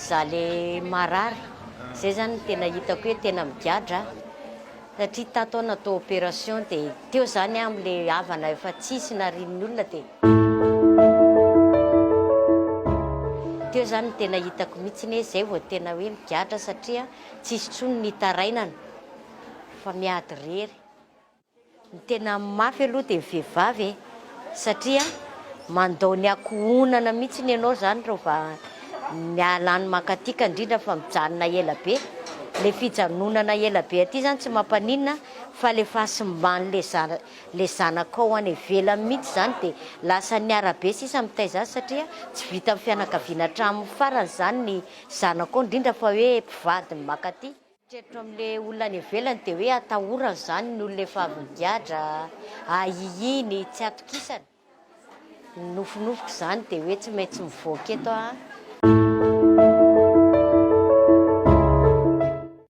Za le marary, zay zany no tena hitako hoe tena migadra satria tato aho natao opération dia teo zany aho amle havana efa tsisy narian'ny olona dia teo zany no tena hitako mihitsy hoe zay vao tena hoe migadra satria tsisy intsony ny hitarainana fa miady irery. Ny tena mafy aloha dia ny vehivavy e, satria mandao ny ankohonana mihitsy ianao izany rehefa miala any mankaty ka indrindra fa mijanona ela be, ilay fijanonana ela be aty izany tsy mampaninona fa ilay fahasimban'ilay zana- ilay zanakao any ivelany mihitsy izany dia lasa ny arabe sisa mitaiza azy satria tsy vitan'ny fianakaviana hatramin'ny farany izany ny zanakao indrindra fa hoe mpivady mankaty. Eritreritro amin'le olona any ivelany dia hoe atahorana izany ny olona efa avy nigadra, ahiahiany, tsy atokisana. Ny nofinofiko izany dia hoe tsy maintsy mivoaka eto aho.